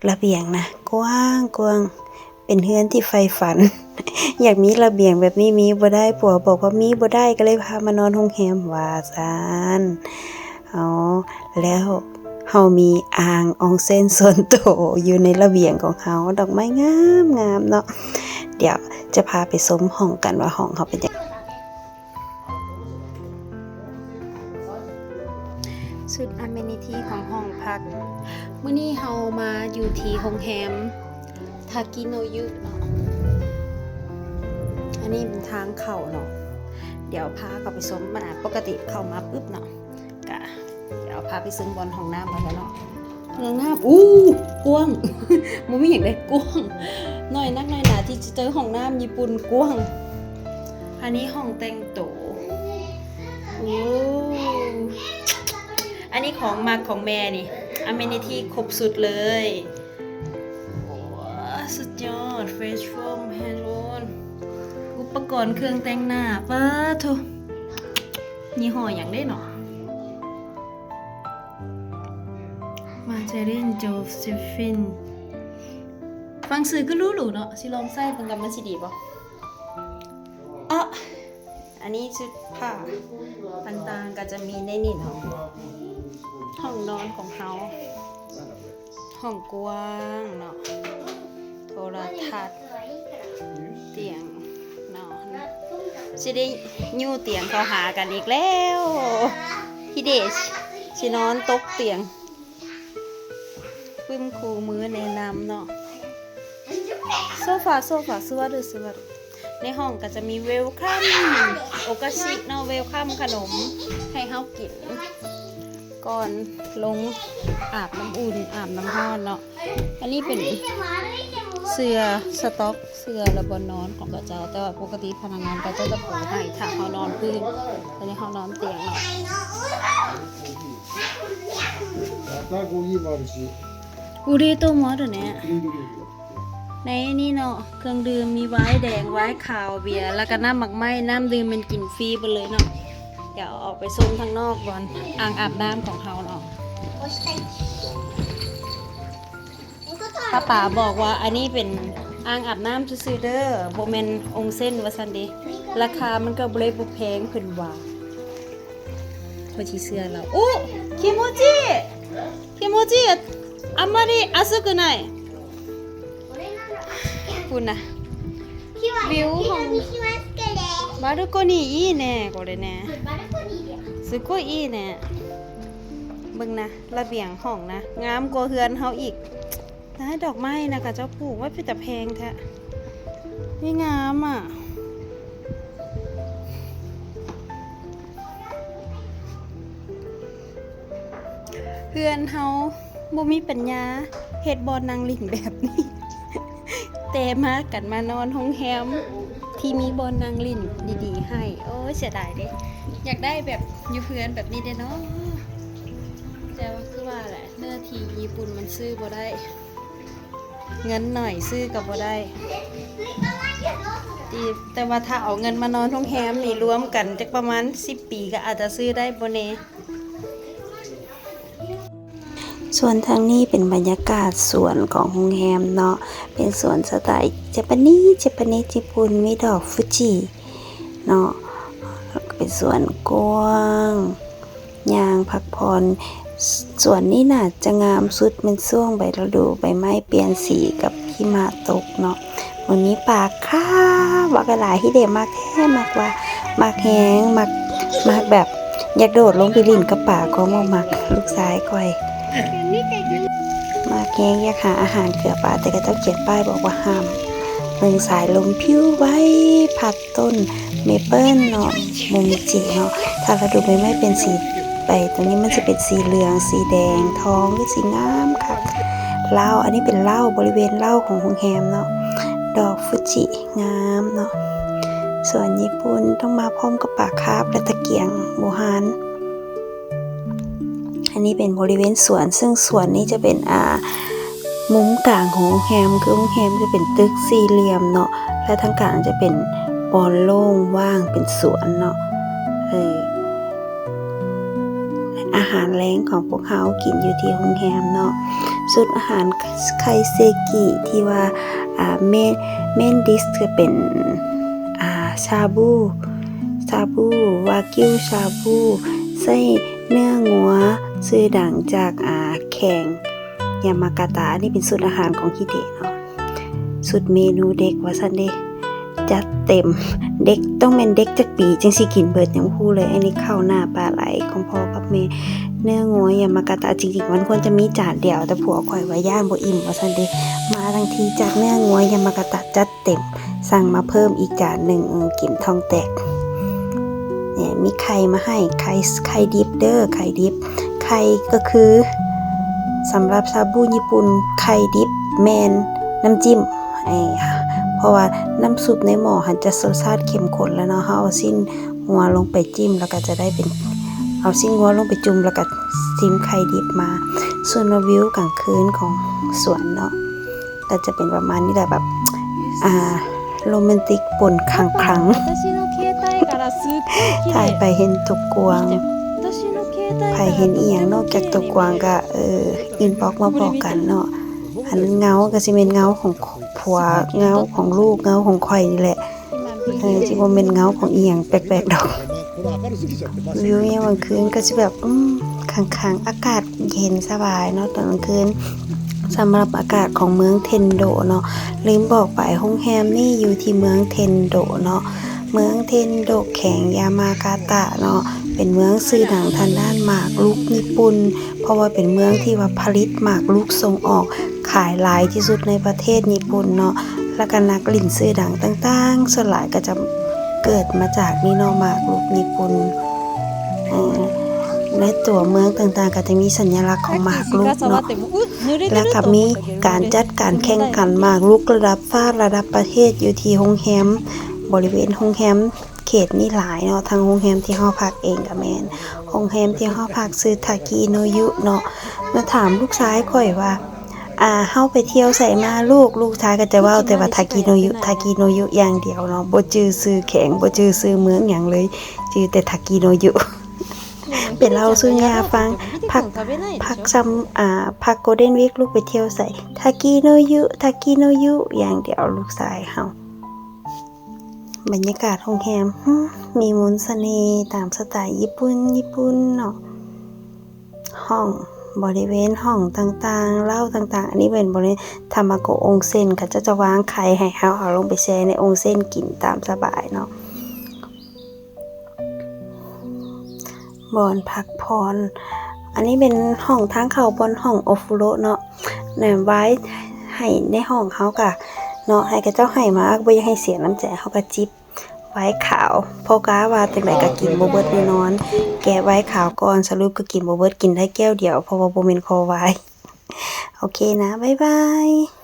ລະບຽງນະກວ້າງໆ ເປັນເຮືອນທີ່ໃຝ່ຝັນ ຢາກມີລະບຽງແບບນີ້ ມີບໍ່ໄດ້ ຜົວບອກວ່າມີບໍ່ໄດ້ ກໍເລີຍພາມານອນໂຮງແຮມວ່າຊັ້ນ. ເອົາ ແລ້ວເຮົາມີອ່າງອອນເຊັນສ່ວນໂຕຢູ່ໃນລະບຽງຂອງເຮົາ ດອກໄມ້ງາມໆເນາະ. ດຽວຈະພາໄປຊົມຫ້ອງກັນວ່າຫ້ອງເຮົາເປັນຈັ່ງ ຊຸດອາເມນິທີຂອງຫ້ອງພັກ. ມື້ນີ້ເຮົາມາຢູ່ທີ່ໂຮງແຮມທາກິໂນຍຸເນາະ. ອັນນີ້ເປັນທາງເຂົ້າເນາະ. ດຽວພາເຂົ້າໄປຊົມ. ມາ ປົກກະຕິເຂົ້າມາປຶບເນາະ ກະດຽວພາໄປເຊິ່ງບ່ອນຫ້ອງນ້ຳກ່ອນເນາະ. ຫ້ອງນ້ຳ ອູ້ ກວ້າງ ບໍ່ມີຫຍັງໃດ ກວ້າງ ໜ້ອຍນັກໜ້ອຍໜາທີ່ຈະເຈີຫ້ອງນ້ຳຍີ່ປຸ່ນກວ້າງ. ອັນນີ້ຫ້ອງແຕ່ງໂຕ. ໂອ້ ອັນນີ້ຂອງມັກຂອງແມ່ນີ້ ອາເມນິທີຄົບຊຸດເລີຍ. ໂອ້ ສຸດຍອດ ເຟຣຊໂຟມ ແຮນໂຣນ ອຸປະກອນເຄື່ອງແຕ່ງໜ້າ. ປາໂທ້ ຍີ່ຫໍ້ຫຍັງເດ້ເນາະ? ມາເຈລິນ ໂຈເຊຟິນ. ຟັງຊື່ຄືຫຼູໆເນາະ. ຊິລອງໃຊ້ເບິ່ງກັນ ມັນຊິດີບໍ່? ເອາະ ອັນນີ້ຊຸດຜ້າຕ່າງໆ ກໍຈະມີໃນນີ້ເນາະ. ຫ້ອງນອນຂອງເຮົາ ຫ້ອງກວ້າງເນາະ ໂທລະທັດ ຕຽງເນາະ. ຊິໄດ້ຍູ້ຕຽງເຂົ້າຫາກັນອີກແລ້ວ. ຮິເດະຊິນອນຕົກຕຽງ ປຶ້ມຄູ່ມືແນະນຳເນາະ. ໂຊຟາ ໂຊຟາ ສວດເດີ້ ສວດ. ໃນຫ້ອງກໍຈະມີເວລຄັມໂອກາຊິເນາະ ເວລຄັມຂະໜົມໃຫ້ເຮົາກິນ ກ່ອນລົງອາບນ້ຳອຸ່ນ ອາບນ້ຳຮ້ອນເນາະ. ອັນນີ້ເປັນເສື່ອສະຕັອກ ເສື່ອ ແລະ ບ່ອນນອນຂອງເຂົາເຈົ້າ, ແຕ່ວ່າປົກກະຕິພະນັກງານເຂົາເຈົ້າຈະປູໃຫ້ ຖ້າເຮົານອນພື້ນ, ຕອນນີ້ເຮົານອນຕຽງເນາະ. コーヒーもあるし。 ອຸເດໂຕະມໍເດີແນະ ໃນນີ້ເນາະ ເຄື່ອງດື່ມມີວາຍແດງ ວາຍຂາວ ເບຍ ແລ້ວກະນ້ຳໝາກໄມ້ ນ້ຳດື່ມແມ່ນກິນຟຣີເບິດເລີຍເນາະ. ດຽວອອກໄປຊົມທາງນອກບ່ອນອ່າງອາບນ້ຳຂອງເຮົາເນາະ. ປ້າປາບອກວ່າອັນນີ້ເປັນອ່າງອາບນ້ຳຊື່ໆເດີ ບໍ່ແມ່ນອົນເຊັນວ່າຊັ້ນເດ. ລາຄາມັນກໍບໍ່ໄດ້ບໍ່ແພງ ເພິ່ນວ່າ. ຂ້ອຍຊິເຊື່ອລາວ. ໂອ້ 気持ちいい! 気持ちいい! あんまり熱くない。 ພຸ້ນນະ ວິວຂອງ バルコニーいいね、これね。すごいいいね。 ເບິ່ງນະ ລະບຽງຫ້ອງນະ ງາມກວ່າເຮືອນເຮົາອີກ. ນະ ດອກໄມ້ນະ ເຂົາເຈົ້າປູກໄວ້ເປັນຕາແພງແທ້. ນີ້ງາມອະ. ເຮືອນເຮົາບໍ່ມີປັນຍາເຮັດບ່ອນນັ່ງຫຼິ້ນແບບນີ້ ແຕ່ພາກັນມານອນໂຮງແຮມທີ່ມີບ່ອນນັ່ງຫຼິ້ນດີໆໃຫ້. ໂອ້ຍ ເສຍດາຍເດ້ ຢາກໄດ້ແບບຢູ່ເຮືອນແບບນີ້ເດ້ເນາະ. ແຕ່ວ່າຄືວ່າແຫຼະ ເນື້ອທີ່ຍີ່ປຸ່ນມັນຊື້ບໍ່ໄດ້ ເງິນໜ້ອຍຊື້ກໍບໍ່ໄດ້. ແຕ່ວ່າຖ້າເອົາເງິນມານອນໂຮງແຮມນີ້ລວມກັນຈັກປະມານສິບປີ ກໍອາດຈະຊື້ໄດ້ບໍ່ແນ່. ສ່ວນທາງນີ້ເປັນບັນຍາກາດສວນຂອງໂຮງແຮມເນາະ ເປັນສວນສະໄຕຈາປານີສ ຈາປານີສຍີ່ປຸ່ນ ມີດອກຟູຈິເນາະ ເປັນສວນກວ້າງ ຍ່າງພັກຜ່ອນ. ສ- ສວນນີ້ໜ້າຈະງາມສຸດແມ່ນຊ່ວງໃບລະດູໃບໄມ້ປ່ຽນສີກັບຫິມະຕົກເນາະ. ມື້ນີ້ປາຄາບບັກຫຼາຍ ຮິເດະມັກແທ້ ມັກວ່າ ມັກແຮງ ມັກ ມັກແບບຢາກໂດດລົງໄປຫຼິ້ນກັບປາ ກໍບໍ່ມັກ ລູກຊາຍຂ້ອຍ ມັກແຮງ ຢາກຫາອາຫານເກືອປາ ແຕ່ເຂົາເຈົ້າຂຽນປ້າຍບອກວ່າຫ້າມ. ເບິ່ງສາຍລົມພິວໄວ ພັດ ຕົ້ນເມເປິນເນາະ ໂມມິຈິເນາະ. ຖ້າລະດູໃບໄມ້ປ່ຽນສີໄປ ຕົວນີ້ມັນຈະເປັນສີເຫຼືອງ ສີແດງ ທອງ ຄືສີງາມຄັກ. ເລົ້າ ອັນນີ້ເປັນເລົ້າ ບໍລິເວນເລົ້າຂອງໂຮງແຮມເນາະ ດອກຟູຈິງາມເນາະ. ສວນຍີ່ປຸ່ນຕ້ອງມາພ້ອມກັບປາຄາບ ແລະ ຕະກຽງບູຮານ. ອັນນີ້ເປັນບໍລິເວນສວນ ເຊິ່ງສວນນີ້ຈະເປັນ ອ່າ ມຸມກາງຂອງໂຮງແຮມ ຄືໂຮງແຮມຈະເປັນຕຶກສີ່ຫຼ່ຽມເນາະ ແລະ ທາງກາງຈະເປັນບ່ອນໂລ່ງວ່າງເປັນສວນເນາະ. ເອີ ແລະ ອາຫານແລງຂອງພວກເຮົາກິນຢູ່ທີ່ໂຮງແຮມເນາະ. ຊຸດອາຫານໄຄເຊກິທີ່ວ່າ ອ່າ ເມນ ເມນດິຊກໍເປັນ ອ່າ ຊາບູ ຊາບູ ວາກິວຊາບູ ໃຊ້ເນື້ອງົວຊື່ດັງຈາກ ອ່າ ແຂວງຍາມາກາຕະ. ອັນນີ້ເປັນຊຸດອາຫານຂອງຮິເດະເນາະ. ຊຸດເມນູເດັກວ່າຊັ້ນເດ ຈັດເຕັມ. ເດັກ ຕ້ອງແມ່ນເດັກຈັກປີຈຶ່ງຊິກິນເບິດ ຍັງບໍ່ຮູ້ເລີຍ. ອັນນີ້ເຂົ້າໜ້າປາໄຫຼຂອງພໍ່ກັບແມ່. ເນື້ອງົວຍາມາກາຕະ ຈິງໆມັນຄວນຈະມີຈານດຽວ ແຕ່ຜົວຂ້ອຍວ່າຢ້ານບໍ່ອີ່ມວ່າຊັ້ນເດ. ມາທັງທີຈັດເນື້ອງົວຍາມາກາຕະຈັດເຕັມ, ສັ່ງມາເພີ່ມອີກຈານໜຶ່ງ. ເອີ ກິນທ້ອງແຕກ. ນີ້ ມີໄຂ່ມາໃຫ້ ໄຂ່ ໄຂ່ດິບເດີ ໄຂ່ດິບ. ໄຂ່ກໍຄື ສຳລັບຊາບູຍີ່ປຸ່ນ ໄຂ່ດິບແມ່ນນ້ຳຈິ້ມ. ເອີ ເພາະວ່ານ້ຳຊຸບໃນໝໍ້ຫັ້ນຈະລົດຊາດເຂັ້ມຂຸ້ນແລ້ວເນາະ. ເຮົາເອົາຊີ້ນງົວລົງໄປຈິ້ມ ແລ້ວກໍຈະໄດ້ເປັນ ເອົາຊີ້ນງົວລົງໄປຈຸ່ມ ແລ້ວກໍຊິມໄຂ່ດິບມາ. ສ່ວນວ່າວິວກາງຄືນຂອງສວນເນາະ ກໍຈະເປັນປະມານນີ້ແຫຼະ ແບບ ອ່າ ໂຣແມນຕິກປົນຄັງໆ. ຖ່າຍໄປເຫັນຕົວກວາງ. ໃຜເຫັນອີ່ຫຍັງນອກຈາກຕົວກວາງກະ ເອີ ອິນບັອກມາບອກກັນເນາະ. ອັນເງົາກໍຊິແມ່ນເງົາຂອງຜົວ ເງົາຂອງລູກ ເງົາຂອງຂ້ອຍນີ້ແຫຼະ. ເອີ ຊິບໍ່ແມ່ນເງົາຂອງອີ່ຫຍັງແປກໆດອກ. ວິວຍາມກາງຄືນກໍຊິແບບ ອືມ ຄັງໆ ອາກາດເຢັນສະບາຍເນາະຕອນກາງຄືນ. ສຳລັບອາກາດຂອງເມືອງເທັນໂດເນາະ ລືມບອກໄປ ໂຮງແຮມນີ້ຢູ່ທີ່ເມືອງເທັນໂດເນາະ. ເມືອງເທັນໂດ ແຂວງຍາມາກາຕະເນາະ ເປັນເມືອງຊື່ດັງທາງດ້ານໝາກລຸກຍີ່ປຸ່ນ ເພາະວ່າເປັນເມືອງທີ່ວ່າຜະລິດໝາກລຸກສົ່ງອອກຂາຍຫຼາຍທີ່ສຸດໃນປະເທດຍີ່ປຸ່ນເນາະ. ແລ້ວກໍນັກຫຼິ້ນຊື່ດັງຕ່າງໆ ສ່ວນຫຼາຍກໍຈະເກີດມາຈາກນີ້ເນາະ ໝາກລຸກຍີ່ປຸ່ນ. ເອີ ໃນຕົວເມືອງຕ່າງໆກໍຈະມີສັນຍະລັກຂອງໝາກລຸກເນາະ ແລ້ວກໍມີການຈັດການແຂ່ງຂັນໝາກລຸກລະດັບຟ້າລະດັບປະເທດຢູ່ທີ່ໂຮງແຮມ ບໍລິເວນໂຮງແຮມເຂດນີ້ຫຼາຍເນາະ. ທັງໂຮງແຮມທີ່ເຮົາພັກເອງກໍແມ່ນ ໂຮງແຮມທີ່ເຮົາພັກຊື່ທາກິໂນຍຸເນາະ. ມາຖາມລູກຊາຍຂ້ອຍວ່າ ອ່າ ເຮົາໄປທ່ຽວໃສມາລູກ? ລູກຊາຍກໍຈະເວົ້າແຕ່ວ່າທາກິໂນຍຸ ທາກິໂນຍຸຢ່າງດຽວເນາະ ບໍ່ຈື່ຊື່ແຂວງ ບໍ່ຈື່ຊື່ເມືອງຫຍັງເລີຍ ຈື່ແຕ່ທາກິໂນຍຸ. ໄປເລົ່າສູ່ຍ່າຟັງ ພັກ ພັກຊຳ ອ່າ ພັກໂກລເດັນວີກລູກໄປທ່ຽວໃສ? ທາກິໂນຍຸ ທາກິໂນຍຸຢ່າງດຽວ ລູກຊາຍເຮົາ. ບັນຍາກາດໂຮງແຮມ ຫື ມີມົນສະເໜ່ຕາມສະໄຕຍີ່ປຸ່ນ ຍີ່ປຸ່ນເນາະ. ຫ້ອງ ບໍລິເວນຫ້ອງຕ່າງໆ ເລົ້າຕ່າງໆ ອັນນີ້ເປັນບໍລິເວນທາມາໂກະອົງເຊັນ ເຂົາເຈົ້າຈະວາງໄຂ່ໃຫ້ເຮົາເອົາລົງໄປແຊ່ໃນອົງເຊັນກິນຕາມສະບາຍເນາະ. ບ່ອນພັກຜ່ອນ ອັນນີ້ເປັນຫ້ອງທາງເຂົ້າບ່ອນຫ້ອງໂອຟຸໂລະເນາະ. ແນມວາຍໃຫ້ໃນຫ້ອງເຮົາກະເນາະ ໃຫ້ເຂົາເຈົ້າໃຫ້ມາ ບໍ່ຢາກໃຫ້ເສຍນ້ຳໃຈ ເຮົາກະຈິບວາຍຂາວ ເພາະກະວ່າຈັ່ງໃດກະກິນບໍ່ເບິດແນ່ນອນ. ແກະວາຍຂາວກ່ອນ ສະຫຼຸບກະກິນບໍ່ເບິດ ກິນໄດ້ແກ້ວດຽວ ເພາະວ່າບໍ່ແມ່ນຄໍວາຍ. ໂອເຄນະ ບາຍບາຍ.